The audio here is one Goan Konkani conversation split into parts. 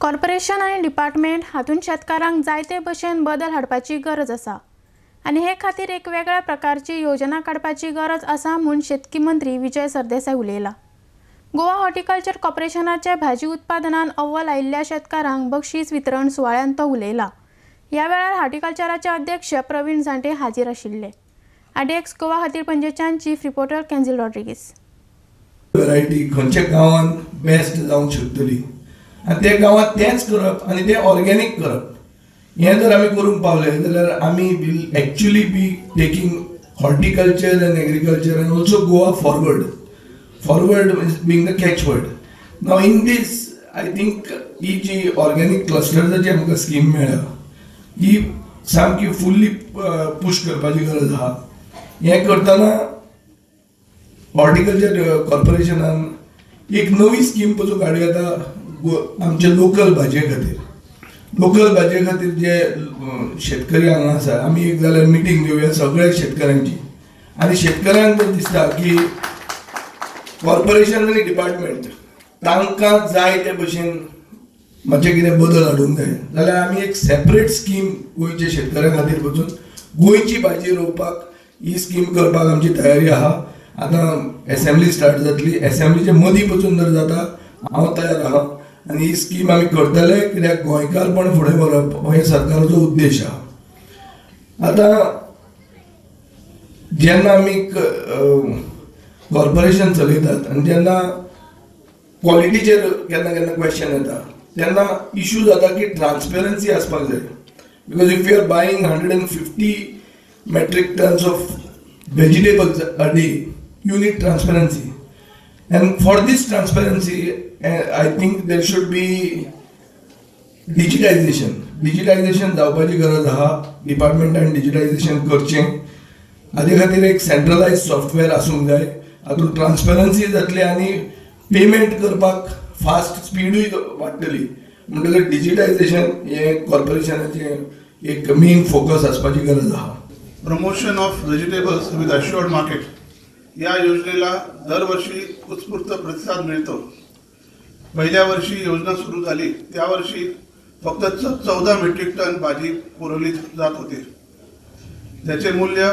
कॉर्पोरेशन आनी डिपार्टमेंट हातूंत शेतकारांक जायते भशेन बदल हाडपाची गरज आसा आनी हे खातीर एक वेगळ्या प्रकारची योजना काडपाची गरज आसा म्हूण शेतकी मंत्री विजय सरदेसाय उलयला. गोवा हॉर्टिकल्चर कॉर्पोरेशनाचे भाजी उत्पादनान अव्वल आयिल्ल्या शेतकारांक बक्षीस वितरण सुवाळ्यांत तो उलयला. ह्या वेळार हॉर्टिकल्चराचे अध्यक्ष प्रवीण झांटे हाजीर आशिल्ले. आरडीएक्स गोवा खातीर पणजेच्यान चीफ रिपोर्टर कॅन्झिल रॉड्रिगीस. व्हरायटी खंयच्या गांवांत बेस्ट जावंक शकतली आनी त्या गांवांत तेंच करप आनी तें ऑर्गेनीक करप, हें जर आमी करूंक पावले जाल्यार आमी will actually be taking horticulture and agriculture and also Goa forward. Forward is being the catch word. Now in this I think he ji organic क्लस्टर्साची आमकां स्कीम मेळ्ळ्या ही सामकी फुल्ली पूश करपाची गरज आहा. हें करतना हॉर्टिकल्चर कॉर्पोरेशनान एक नवी स्कीम पसून काडूं येता आमचे लोकल भाजये खातीर. लोकल भाजये खातीर जे शेतकरी हांगा आसा, आमी एक जाल्यार मिटींग घेवया सगळ्या शेतकऱ्यांची आनी शेतकऱ्यांक जर दिसता की कॉर्पोरेशन आनी डिपार्टमेंट तांकां जाय ते भशेन मातशें कितें बदल हाडूंक जाय जाल्यार आमी एक सेपरेट स्कीम गोंयच्या शेतकऱ्यां खातीर वचून गोंयची भाजी रोवपाक ही स्कीम करपाक आमची तयारी आहा. आतां एसेंब्ली स्टार्ट जातली, एसेंब्लीचे मदीं पसून जर जाता हांव तयार आहा आनी ही स्कीम आमी करतले, कित्याक गोंयकारपण फुडें व्हरप हो हे सरकाराचो उद्देश आहा. आतां जेन्ना आमी कॉर्पोरेशन चलयतात आनी जेन्ना क्वॉलिटीचेर केन्ना केन्ना क्वेश्चन येता तेन्ना इशू जाता की ट्रान्सपेरन्सी आसपाक जाय, because if you are buying 150 metric tons of vegetables a day, you need transparency. And for this transparency, I think there should be digitization. Digitization जावपाची गरज आहा. डिपार्टमेंटान डिजिटायझेशन करचें. हाजे खातीर एक सेंट्रलायज सॉफ्टवेअर आसूंक जाय. हातूंत ट्रान्सपरन्सी जातली आनी पेमेंट करपाक फास्ट स्पिडूय वाडटली. म्हणटकच डिजिटायझेशन हें कॉर्पोरेशनाचें एक मेन फोकस आसपाची गरज आहा. Promotion of vegetables with assured market या योजनेला दरवर्षी उत्स्फूर्त प्रतिसाद मिळतो. पहिल्या वर्षी योजना सुरू झाली त्या वर्षी फक्त 14 मेट्रिक टन भाजी पुरवली जात होती. त्याचे मूल्य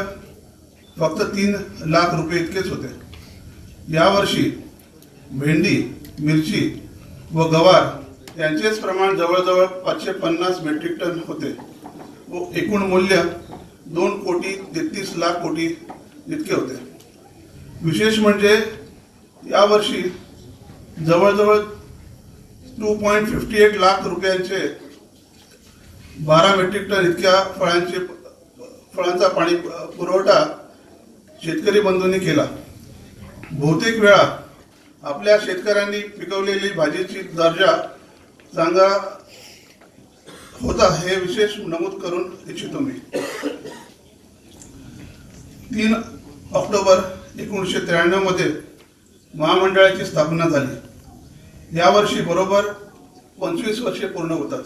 फक्त 3 लाख रुपये इतकेच होते. यावर्षी भेंडी, मिरची व गवार यांचेच प्रमाण जवळजवळ 550 मेट्रिक टन होते व एकूण मूल्य 2 कोटी 33 लाख कोटी इतके होते. विशेष म्हणजे यावर्षी जवळजवळ 2.58 लाख रुपयांचे 12 मेट्रिक टन इतक्या फळांचा पाणी पुरवठा शेतकरी बंधूंनी केला. बहुतेक वेळा आपल्या शेतकऱ्यांनी पिकवलेली भाजीची दर्जा चांगला होता हे विशेष नमूद करून इच्छितो मी. 3 ऑक्टोबर 1993मध्ये महामंडळाची स्थापना झाली. यावर्षी बरोबर 25 वर्षे पूर्ण होतात.